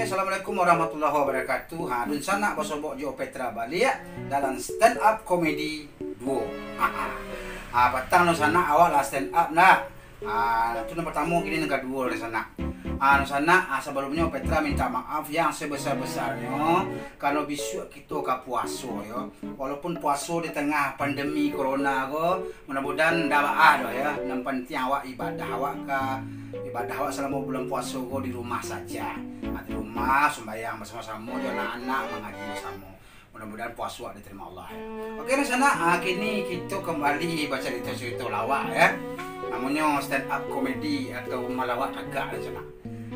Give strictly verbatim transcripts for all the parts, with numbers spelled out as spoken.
Assalamualaikum warahmatullahi wabarakatuh. Ha, dunsanak basobok jo Petra baliak dalam stand up comedy duo. Ha, ha. Ha, patang dunsanak awak lah stand up ndak? Ha, tu nan partamo, kini nan kaduo dunsanak. Ha, dunsanak, ha, sabalumnyo Petra minta maaf yang sebesar-besarnyo, kalau bisuak kito ka puaso yo. Walaupun puaso di tangah pandemi corona ko, mudah-mudahan ndak baa doh yo. Nan pantiang awak ibadah awak ka, ibadah awak salamo bulan puaso ko di rumah saja. Ha, di rumah sumbayang basamo-samo jo anak-anak, mangaji basamo. Mudah-mudahan puaso awak diterima Allah yo. Oke, dunsanak, ha, kini kito kambali bacarito-carito lawak yo. Namonyo stand up comedy atau malawak tagak dunsanak.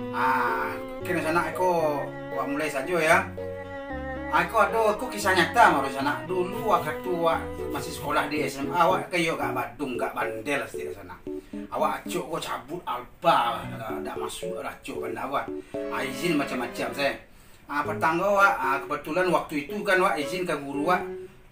Ah, kini sanak ko, wak mulai sajo yo. Ah, ko ado ko kisah nyata mah dunsanak. Dulu wakatu wak masih sekolah di S M A, wak kan yo agak badung, agak bandel siti dunsanak. Awak acok ko cabut alpa lah, dak, dak masuak lah acok bana wak. Ah, izin macam-macam sajo. Ah, patang ko wak, ah, kebetulan waktu itu kan wak izin ka guru wak.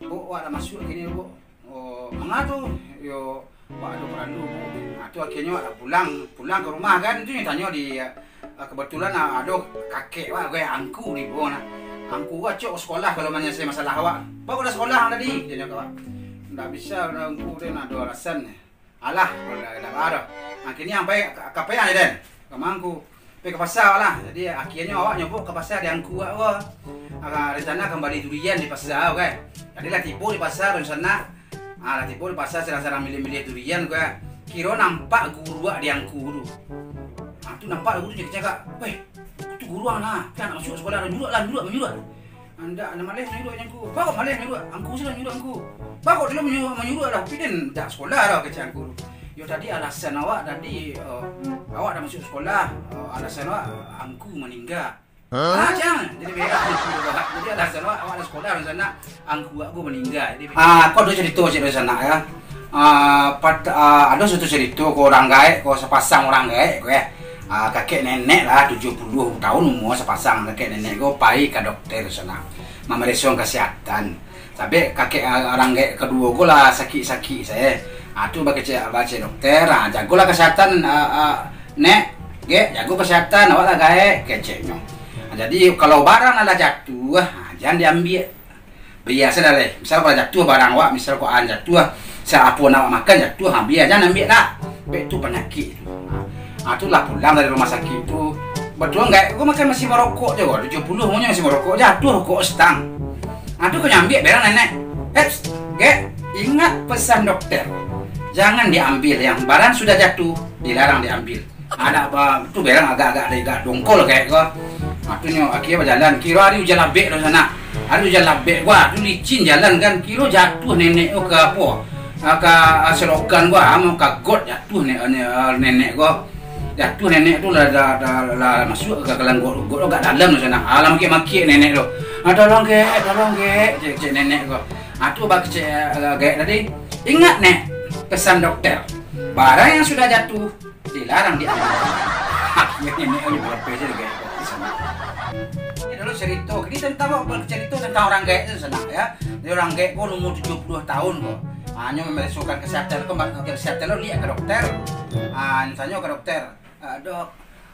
"Bu, wak dak masuak kini, Bu." "Oh, manga tu?" "Yo, wak ado paralu, Bu." Nah, tu akhirnyo wak pulang, pulang ka rumah kan, tu nyo tanyo di, ah, kebetulan, ah, ado kakek wak, gue angku di bawah nah. "Angku wak acok sekolah kalau manyelesaian masalah awak." "Baa kok dak sekolah tadi?" Tanyo ka wak. "Ndak bisa, angku den ado alasan." "Alah, kalau dak, dak baa doh. Nah, kini ang pai ka, ka pai ang, Den, ka ma angku?" "Pai ka pasa lah." Jadi, akhirnyo awak nyo baok ka pasa di angku awak ko. Ah, rencana ka bali durian di pasa ko kan. Jadi lah tibo di pasa dunsanak. Ah, lah tibo di pasa, sadang-sadang miliah-miliah durian ko kan. Kiro nampak guru awak di angku tu. Ah, tu nampak guru tu cakak-cakak, "Weh, tu guru ang nah, kan nak masuak sekolah, nyuruak lah, nyuruak, nyuruak." "Ndak, ndak maleh manyuruak angku." "Baa kok maleh manyuruak? Angku se lah nyuruak angku." "Baa kok den manyuruak, manyuruak lah, tapi den dak sekolah doh," kecek angku tu. "Yo tadi alasan awak tadi, eh, awak dak masuak sekolah, eh, alasan awak angku maningga." Hah? Ah, jan. Jadi berak angku tu, Pak. Jadi alasan awak, awak dak sekolah, alasan nak angku awak ko maningga. Jadi, ah, ko ado carito, carito sanak yo. Ah, pat-, ah, ado satu carito ko urang gaek ko, sapasang urang gaek ko yo. Ah, kakek nenek lah, tujuah puluah taun umua, sapasang kakek nenek ko pai ka dokter sanak, mamareso kesehatan. Sabab kakek, ah, urang gaek kaduo ko lah sakik-sakik sae. Ah, tu bakecek, bakecek dokter, ah, "Jagolah kesehatan, ah, ah, Nek, Gek, jago kesehatan, awak lah gaek," keceknyo. Ah, jadi, kalau barang alah jatuah, ah, jan diambiak. Bia se lah lai. Misal kalau jatuah barang awak, misal kok an jatuah, sa-, apo nan awak makan jatuah, ha, bia, jan ambiak lah. Bek tu panyakik tu. Ha, tu lah pulang dari rumah sakik tu. Kebetulan gaek ko makan masih marokok juo, tujuah puluah umunyo masih marokok, jatuah rokok stang. Ha, tu kok nyo ambiak barang nenek. Eits, Gek, ingat pesan dokter. Jangan diambil, yang barang sudah jatuh, dilarang diambil. Anak ba-, tu barang agak-agak, agak dongkol gaek ko. Ha, tu nyo akhirnyo bajalan. Kiro ari ujan labek tu sanak. Ari ujan labek ko, tu licin jalan kan. Kiro jatuah nenek tu ka apo? Ha, ka, ha, selokan ko, ha, mau ka got jatuah ne-, ne-, nenek ko. Jatuah nenek tu lah, lah, lah, lah masuak ka dalam got, got tu agak dalam tu sanak. Ha, lah makiak-makiak nenek tu. "Ha, tolong Gek, tolong Gek," cek, cek nenek ko. Ha, tu bakecek, eh, gaek tadi. Ingat, Nek, pesan dokter. Barang yang sudah jatuh, dilarang diambil. Akhirnyo nenek ko lapeh se dek gaek ko di sanak. Ini dulu carito. Kini tantang, carito tantang urang gaek tu sanak yo. Jadi urang gaek ko umua tujuah puluah taun ko. Ha, nyo mamaresokan kesehatan ko, kesehatan lo liek ka dokter. Ha, nyo tanyo ka dokter. "Ah, Dok,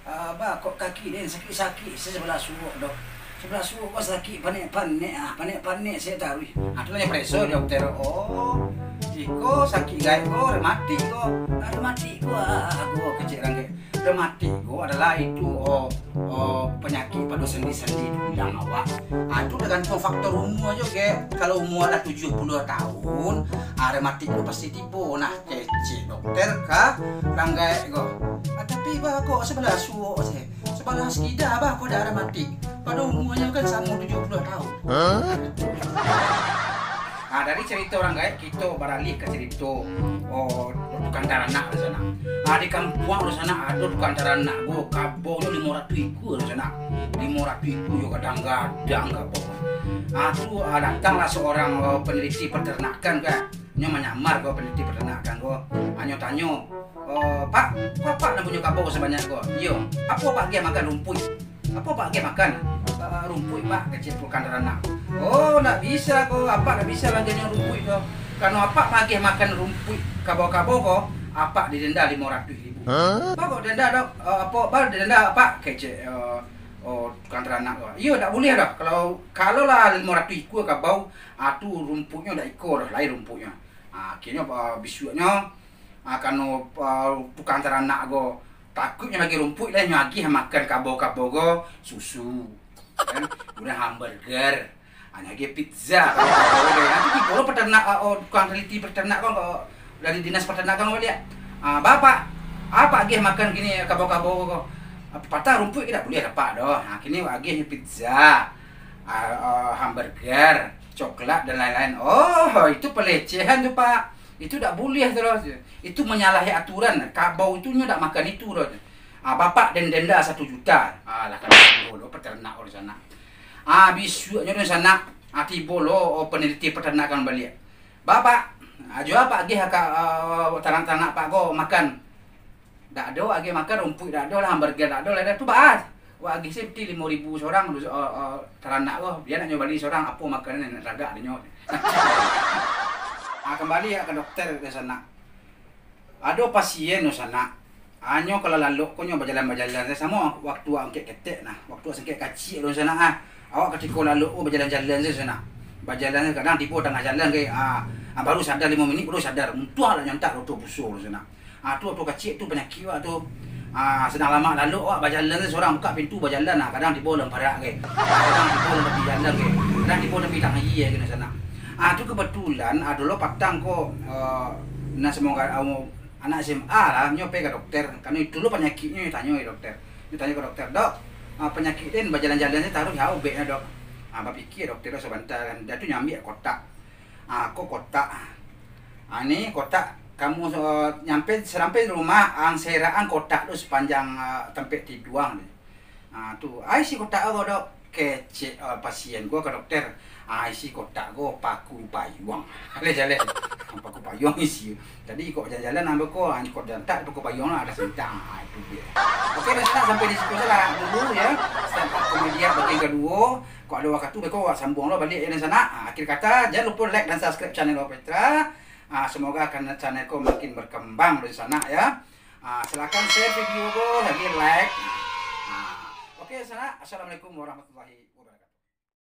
ah, baa kok kaki den sakik-sakik se sabalah suok, Dok. Sabalah suok ko sakik panek-panek, ah, panek-panek se taruih." Ha, tu lah nyo pareso dokter. "Oh, iko sakik gaek ko rematik ko." "Ah, rematik ko, ah, ah, ko," kecek urang gaek. "Rematik ko adalah itu, oh, oh, panyakik pado sendi-sendi tulang awak. Ah, tu tagantuang faktor umua juo, Gek. Kalau umua lah tujuah puluah taun, ah, rematik ko pasti tibo." Nah, kecek dokter ka urang gaek ko. "Ah, tapi baa kok sabalah suok se? Sabalah sakida baa kok dak rematik? Pado umuanyo kan samo tujuah puluah taun." Hah? Ah, dari carito urang gaek, kito baralih ka carito, oh, tukang taranak di sanak. Ah, di kampuang di sanak ado tukang taranak ko, kabonyo limo ratuih ikua di sanak. Limo ratuih ikua yo, gadang-gadang kabonyo. Ah, tu, ah, datanglah seorang, oh, peneliti peternakan kan. Nyo manyamar ko peneliti peternakan ko. Ah, nyo tanyo, "Oh, Pak, apo Apak nan punyo kabau sabanyak ko?" "Iyo." "Apo Apak agiah makan, rumpuik?" "Apo Apak agiah makan?" "Ah, rumpuik, Pak," kecek tukang taranak. "Oh, ndak bisa ko, Apak ndak bisa maagiahnyo rumpuik ko. Karano Apak maagiah makan rumpuik kabau-kabau ko, Apak didenda limo ratuih ribu." Hah? "Baa kok denda, Dok? Ah, apo, baa didenda Apak?" kecek, eh, Oh, tukang taranak ko. Iyo, dak buliah doh. Kalau, kalau lah limo ratuih ikua kabau, ah, tu rumpuiknyo dak iko doh, lain rumpuiknyo. Ah, akhirnyo, ah, bisuaknyo, ah, kano, ah, tukang taranak ko takuik nyo magiah rumpuik lah, nyo agiah makan kabau-kabau ko susu, kan? Kemudian hamburger, ah, nyo agiah pizza, kabau-kabau ko. Nanti tibo lo peternak, ah, oh, tukang teliti peternak ko, ko dari dinas peternakan ko baliak. Ah, "Bapak, apak agiah makan kini kabau-kabau ko?" Ah, patang rumpuik dak buliah dapek doh. Ah, kini agiah nyo pizza, ah, ah, hamburger, coklat, dan lain-lain. "Oh, itu pelecehan tu, Pak. Itu dak buliah tu doh. Itu menyalahi aturan. Kabau itu nyo dak makan itu doh." Ah, "Bapak den-, denda satu juta." Ah, lah kan tibo lo peternak ko di sanak. Ah, bisuaknyo di sanak, ah, tibo lo, oh, peneliti peternakan baliak. "Bapak, ah, jo apak agiah ka, ah, taranak-taranak apak ko makan?" "Dak ado agiah makan, rumpuik dak ado lah, hamburger dak ado lah, dah tu baa. Wak agiah se piti limo ribu sorang, eh, eh, taranak ko, bia nak nyo bali sorang, apo makanan nan ragak dinyo." Ah, kambali ka dokter di sanak. Ado pasien di sanak. Hanyo kalau lalok ko nyo bajalan-bajalan se, samo waktu awak angkek ketek nah, waktu awak sangkek kaciak di sanak ah. Awak katiko lalok ko bajalan-jalan se sanak. Bajalan se, kadang tibo tangah jalan ke, ah, ah, baru sadar limo minik, baru sadar. Untuang lah nyantak oto buso di sanak. Ah, tu oto kaciak tu panyakik awak tu. Ah, sadang lamak lalok awak bajalan se sorang, bukak pintu bajalan, ah, kadang tibo dalam parak ke. Ah, kadang tibo dalam tapi jalan ke. Kadang tibo tapi tangah aia ke di sanak. Ah, tu kebetulan ado lo patang ko, eh, nah, semoga, ah, anak S M A lah, nyo pai ka dokter. Karano itu lo panyakiknyo, nyo tanyo ka dokter. Nyo tanyo ka dokter, "Dok, ah, panyakik den bajalan-jalan se taruih, ha ubeknyo, Dok?" Ah, bapikia dokter lo sabanta kan. Dah tu nyo ambiak kotak. Ah, ko kotak. Ah, ni kotak kamu, eh, nyampe, sarampai rumah, ang seraan kotak tu sapanjang, eh, tampek tiduang tu. Ah, tu, "Ai, isi kotak ko, Dok?" Kecek, eh, pasien ko ka dokter, "Ah, isi kotak ko paku payuang." Jaleh-jaleh. Paku payuang isi. Tadi kok jalan-jalan ambo ko, ah, kok dantak paku payuang lah, ado sintang. Ah, itu dia. Oke, di sanak sampai di situ sajo lah dulu ya. Stand up komedi bagian kaduo. Kok ado wakatu, beko awak sambuang lo baliak ya di sanak. Ah, akhir kata, jangan lupa like dan subscribe channel Petra. Ah, semoga kan channel ko makin berkembang di sanak ya. Ah, silakan share video ko, lagi like. Ah, oke, sanak. Assalamualaikum warahmatullahi